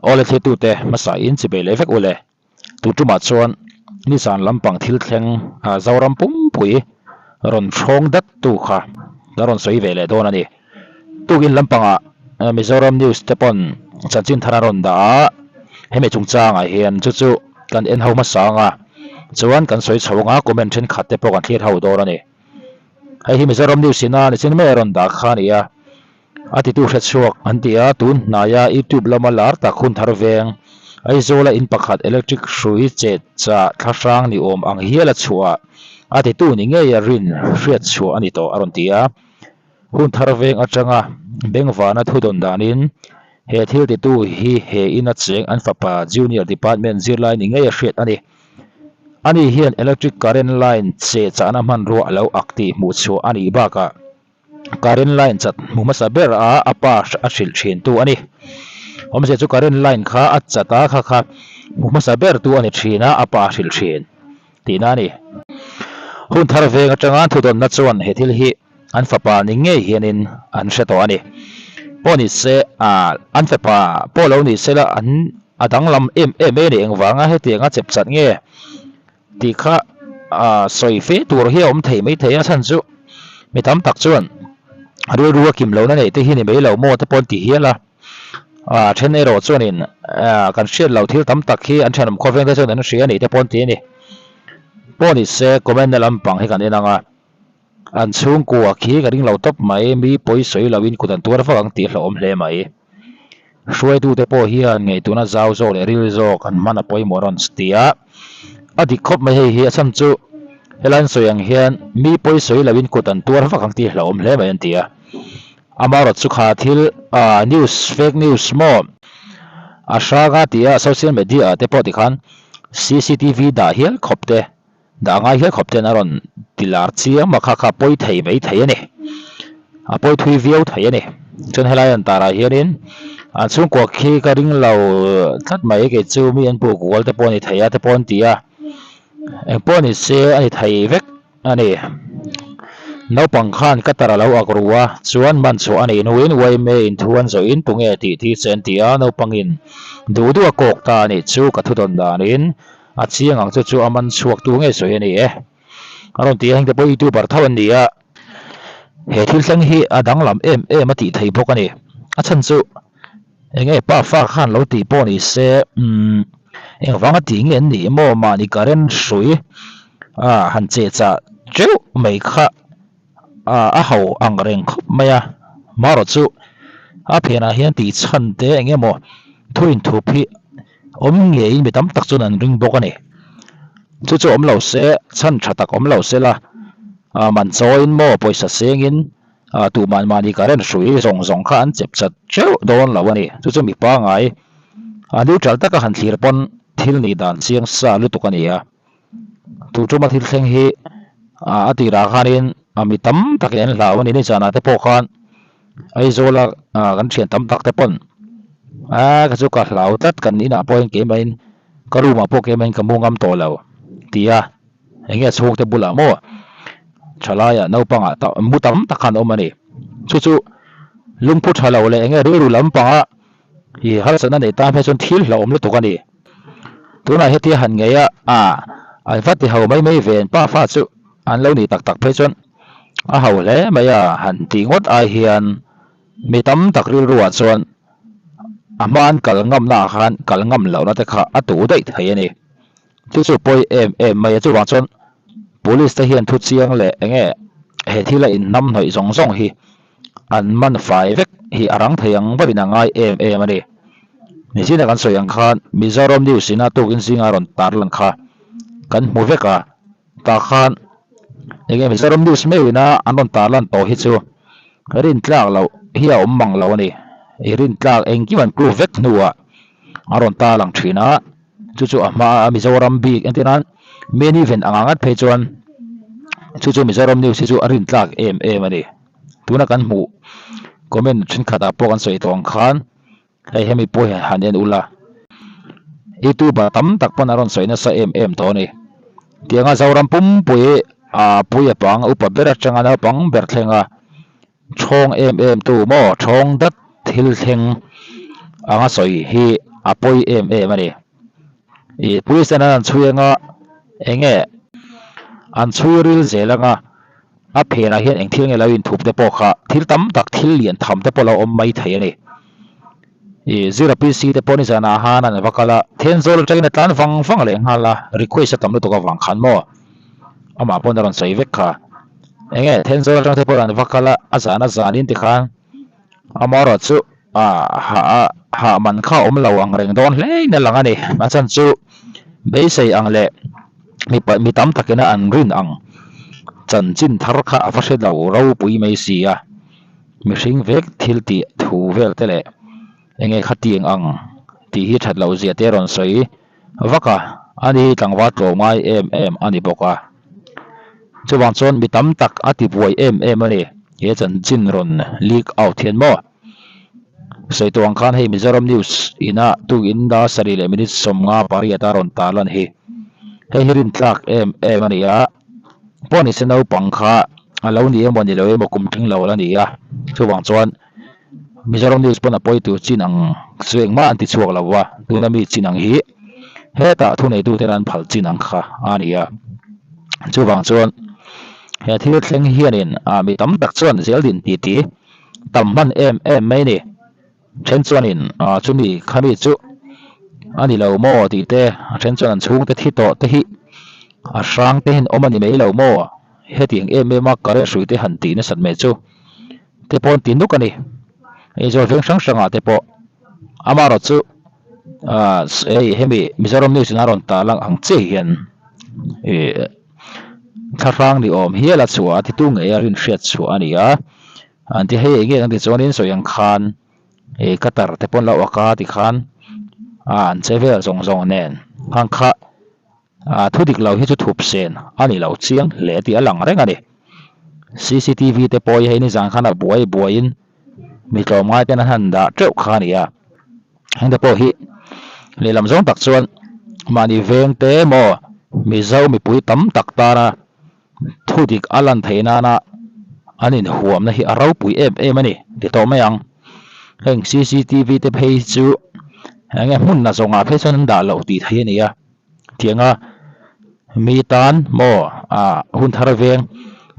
Awle thletute hmasa in chibei leh vek ule. Tu tumah chuan nizan lampang thil thleng Zoram pumpui rawn hrawng dat tu kha ka rawn sawi ve leh dawn a ni. Tukin lampangah Mizoram News te pawn chanchin thar a rawn dah a, hemi chungchangah hian chu chu kan en ho hmasa ang a, chuan kan sawi chho ang a, comment thenkhat te pawh kan thlir ho dawn a ni. Hei hi Mizoram News ina nichin mai a rawn dah kha a ni a. A titu hrechhuak an ti a, tun hnaia YouTube lama lar tak hun thar veng, Aizawla in pakhat electric hrui chet chah thlahrang ni awm ang hial a chhuah a titu ni ngeia rin hriat chhuah a ni tawh a rawn ti a. Hun thar veng atanga Bengvana thudawn danin he thil titu hi he ina cheng an fapa Junior Department zirlai ni ngeia hriat a ni. Ani hian electric current line che chahna hmanrua a lo ak tih hmuh chhuah a nih bakah, Current line chat hmu hmasa ber a a pa a hrilh thin tu a ni. Awmzia chu current line kha a chat a kha kha hmu hmasa ber tu a ni thin a a pa a hrilh thin tihna a ni. Hun thar veng atanga thudawnna chuan he thil hi an fapa ni ngei hianin an hre tawh a ni. Pawh ni se an fapa pawh lo ni sela an a danglam em em mai a ni engvanga hetianga chep chat nge Tih kha sawi fe tur hi a awm thei mai thei a chhan chu mi tam tak chuan rilru a kim lohna neih te hi ni mai lo maw te pawh an ti hial a, a then erawh chuanin kan hriat loh thil tam tak hi an thenawm khawveng te chuan an hria a nih te pawh an ti a ni. Pawh ni se comment na lampang hi kan en ang a, an chhungkua khi ka ring lo tawp mai, mi pawi sawi loin kut an tuar vak ang tih hlauhawm hle mai. Hruaitute pawh hian ngaihtuahna zau zawk leh ril zawk an hman a pawimawh rawn ti a, a dik khawp mai hei hi a chhan chu helai an sawi ang hian mi pawi sawi loin kut an tuar vak ang tih hlauhawm hle mai an ti a. Amaherawhchu chu kha thil news fake news maw a hrang a ti a social media ah te pawh tikhan cctv dah hial khawp te Dah ngai hial khawp ten a rawn ti lar chiam a, kha kha pawi thei mai thei a ni. A pawi thui viau thei a ni. Chuan helai an tarah hianin an chhungkua khi ka ring lo tlat mai kei chu mi an puk kual te pawh a ni thei a te pawh an ti a. Eng pawh ni se a ni thei vek a ni. Naupang khan ka tar a lo ak ru a, chuan man chhuah a nih hnuin yma in thu an zawhin tunge tih thi che an ti a, naupangin duh duh a kawk ta a nih chu ka thudawn danin A chiang ang chu chu a man chhuak tu ngei sawi a ni e. A rawn ti a, hengte pawh youtuber tho an ni a. He thil thleng hi a danglam em em a tih thei bawk a ni. A chhan chu eng nge pa fa khan lo tih pawh ni se umm engvanga tih nge an nih maw mahni current hrui a han che chah teuh mai kha a a ho ang reng khawp mai a. Marawh chu a phenah hian tih chhan te eng emaw thu inthup hi Awm ngeiin mi tam tak chuan an ring bawk a ni. Chu chu awm lo se, chhan tha tak awm lo se la, man chawiin maw pawisa sengin tuhman mahni current hrui zawng zawng kha an chep chat teuh dawn lo a ni. Chu chu mi pangngai neutral taka han thlir pawn thil nih dan chiang sa lutuk a ni a. Tu tuma thil thleng hi a tirah khanin mi tam takin an hlau a ni. Nizanah te pawh khan Aizawla kan thian tam tak te pawn a ka chu ka hlau tlat kan inah pawh hian keimahin ka room ah pawh keimahin ka mu ngam tawh lo ti a eng nge chhungte bulah maw thalaiah naupangah mu tam tak khan a awm a ni. Chu chu lungphu tha lo leh eng nge rilru lampanga Hi harsatna nei tan phei chuan thil hlauhawm lutuk a ni. Tunah hetia han ngei a, a an va ti ho mai mai ve an pa fa chu an lo nih tak tak phei chuan a ho hle mai a, han tih ngawt ai hian mi tam tak rilruah chuan a hma an kal ngamna ah khan kal ngam lohna te kha a tu daih thei a ni. Chu chu pawi em em mai a, chuvang chuan police te hian thu chiang leh enge he thil a inhnamhnawih zawng zawng hi An man fai vek hi a rang thei ang berin a ngai em em a ni. Nichin-a kan sawi ang khan Mizoram News ina tukin zinga rawn tarlan kha kan hmu vek a, tah khan enge Mizoram News meuhina an rawn tarlan tawh hi chu rintlak loh hi a awm mang lo a ni. I rintlak engkim an proof vek hnuah a rawn tarlang thin a, chu chu a hmaa Mizoram bik entir nan main event anga ngat phei chuan chu chu Mizoram News hi chu a rintlak em em a ni. Tuna kan hmuh comment thenkhatah pawh kan sawi tawh ang khan hei hemi pawh hi han en ula youtuber tam tak pawn a rawn sawi nasa em em tawh a ni. Tianga Zoram pumpui ah pui a pang upa ber atanga naupang ber thleng a thawng em em tu maw thawng dat thil thleng anga sawi hi. a pawi em em a ni. Ih police ten an han chhui anga eng nge an chhui ril zel anga a phenah hian eng thil nge lo inthup te pawh kha thil tam tak thil lian tham te pawh lo awm mai thei a ni. Ih zira PC te pawh nizanah han an va kal a, Thenzawl atangin a tlan vang vang leh nghal a, request a tam lutuk avang khan maw amah pawn a rawn sawi vek kha. Eng nge Thenzawl atang te pawh an va kal a, a zan a zanin tikhan amaherawh chu ah hah man kha a awm lo ang reng dawn hle in a lang a ni. A chhan chu beisei ang leh mipa mi tam takina an rin ang chanchin thar kha a va hre lo ropui mai si a. Mihring vek thil tih thu vel te leh enge khatiang ang tih hi that loh zia te rawn sawi vak a, ani hi tlangval tlawm ngai em em a ni bawk a. Chuvang chuan mi tam tak a ti buai em em a ni, he chanchin rawn leak out hian maw? Sawi tawh ang khan hei Mizoram News ina tukin da sarih leh minute 58 a rawn tarlan hi hei hi rintlak em em a ni a. Pawh ni se naupang kha a lo ni emaw ni lo emaw kum tling lo la ni a, chuvang chuan Mizoram News pawn a pawi tur chin ang chu engmah an ti chhuak lo va, tuna mi chin ang hi hetah thuneituten an phal chin ang kha a ni a. Chuvang chuan he thil thleng hianin mi tam tak chuan zeldin titi tam hman em em mai a ni. Then chuanin chumi khami chu a ni lo maw tih te, a then chuan an chhungte thi tawh te hi a hrang te hian awm a ni mai lo maw? Hetiang em em a current hrui te han tih nasat mai chu te pawh an ti nuk a ni. Eizawl veng hrang hrangah te pawh amaherawh chu hei hemi Mizoram News in a rawn tarlang ang chiah hian ih thlahrang ni awm hial a chhuah a titu ngei a rinhriat chhuah a ni a. An ti hei enge kan ti chuanin sawi ang khan ih cutter te pawn lo awk a tikhan ah an che vel zawng zawng nen khang kha ah thu dik lo hi chu thup sen a ni lo chiang hle tih a lang reng a ni. Cctv te pawh hi hei nizan khan a buai buaiin mi tlawmngai ten an han dah teuh kha a ni a, heng te pawh hi lehlam zawng tak chuan mahni veng te emaw Mizo mipui tam tak tana Thu dik a lan theih nana an inhuamna hi a ropui em em a ni ti tawh mai ang. Heng cctv te phei chu eng nge hmun na zawngah phei chuan an dah loh tih theih a ni a. Tianga mi tan maw ah hun thar veng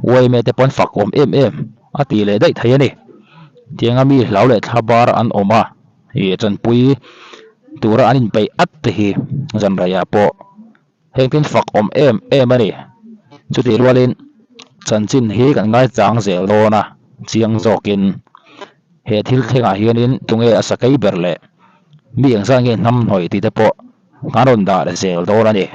yma te pawn fak awm em em a tih leh daih theih a ni. Tianga mi hlau leh thla bar an awm a ih tanpui tura an inpeih at te hi zanreiah pawh. Heng tin fak awm em em a ni. Chutih rualin chanchin hi kan ngaichang zel dawn a, chiang zawkin he thil thlengah hianin tunge a sakei ber leh mi engzat nge hnam hnawih tih te pawh kan rawn dah zel dawn a ni.